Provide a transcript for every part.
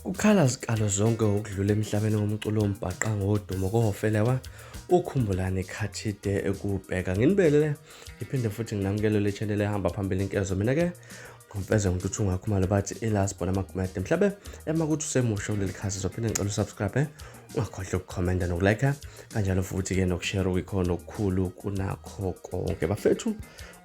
Kukhala zikalo zonke ngokudlula emhlabeni ngomculo wombhaqanga wodumo kofelewa uKhumbulani Khathide ekubheka. Nginibelele ngiphinde futhi nginamukele le channel ehamba phambili inkezo. Mina-ke ngomfeze nguNtuthu Khumalo bathi iLast Born Amagumede. Mhlabe ema kuthi usemusha kuleli khasi zophinde ngicela usubscribe, ungakhohlwa ukukhomenta nokulike kanjalo futhi-ke nokushare okuyikhona okukhulu kunakho konke. Bafethu,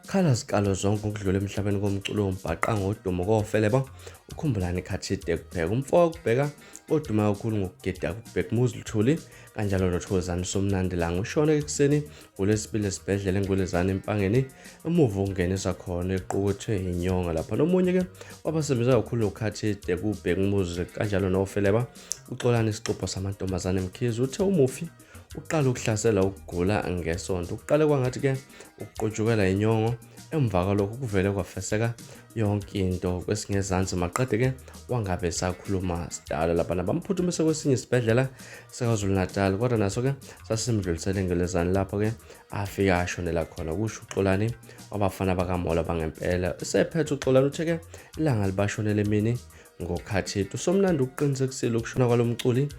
khala zikalo zonke ukudlula emhlabeni komculo wombhaqanga wodumo kofeleba uKhumbulani Khathide Kubheka. Umfowabo Kubheka oduma kakhulu ngokugida kuBhekumuzi Luthuli kanjalo noThokozani Somnandi Langa ushone ekuseni ngoLwesibili esibhedlela eNgwelezane eMpangeni emuva ukungenisa khona equkethwe inyonga lapha. Nomunye-ke wabasebenza kakhulu noKhathide kuBhekumuzi kanjalo nofeleba uXolani Isixubho Samantombazane Mkhize uthe umufi uqala ukuhlasela ukugula ngeSonto. Kuqale kwangathi-ke ukuqotshukela inyongo, emva kwalokho kuvele kwafeseka yonke into kwesingezansi maqede-ke wangabe sakhuluma sidala laphana. Bamphuthumise kwesinye isibhedlela saKwaZulu-Natal, kodwa naso-ke sasimdlulisele ngelezane lapho-ke afike ashonela khona, kusho uXolani wabafana bakaMola bangempela. Esephethe uXolani uthe-ke ilanga libashonele emini ngokhathithu. USomnandi ukuqinisekisile ukushona kwalo mculi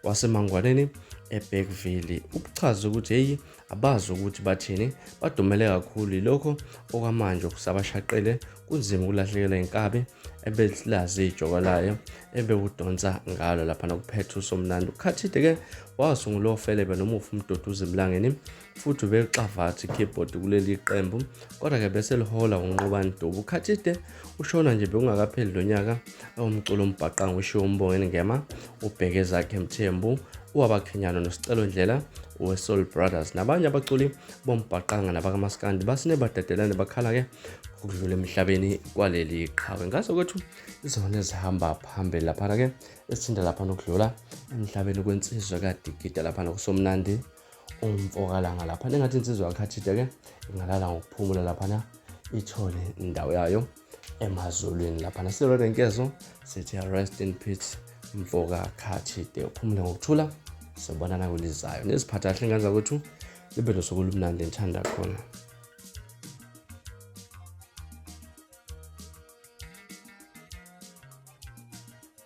waseMangwaneni eBergville. Uchaze ukuthi heyi abazi ukuthi bathini, badumele kakhulu yilokho okwamanje okusabashaqile. Kunzima ukulahlekelwa inkabi ebelilazi ijoko layo ebewudonsa ngalo lapha nokuphetha uSomnandi. UKhathide-ke wasungula ofelebe nomufi uMduduzi Mlangeni futhi ubexavathi keyboard kuleli qembu, kodwa-ke bese lihola uNqobani Dube. UKhathide ushona nje bekungakapheli nonyaka umculo umbhaqanga ushiwo uMbongeni Ngema, uBheke Zakhe Mthembu, uWabakhenyana noSicelo Ndlela weSoul Brothers nabanye abaculi bombhaqanga nabakamaskandi basine badedelane bakhala-ke ngokudlula emhlabeni kwaleli qhawe. Ngaso kwethu izona ezihamba phambili laphana-ke esithinda lapha nokudlula emhlabeni kwensizwa kaDigida lapha nokuSomnandi umfokalanga laphana. Engathi insizwa kaKhathide-ke ingalala ngokuphumula laphana, ithole indawo yayo emazulwini laphana. Silona nkezo sithi rest in peace mfoka Khathide, uphumule ngokuthula, sobonana kwelizayo. Niziphatha kahle ngane zakwethu, libe nosuku olumnandi enithanda khona.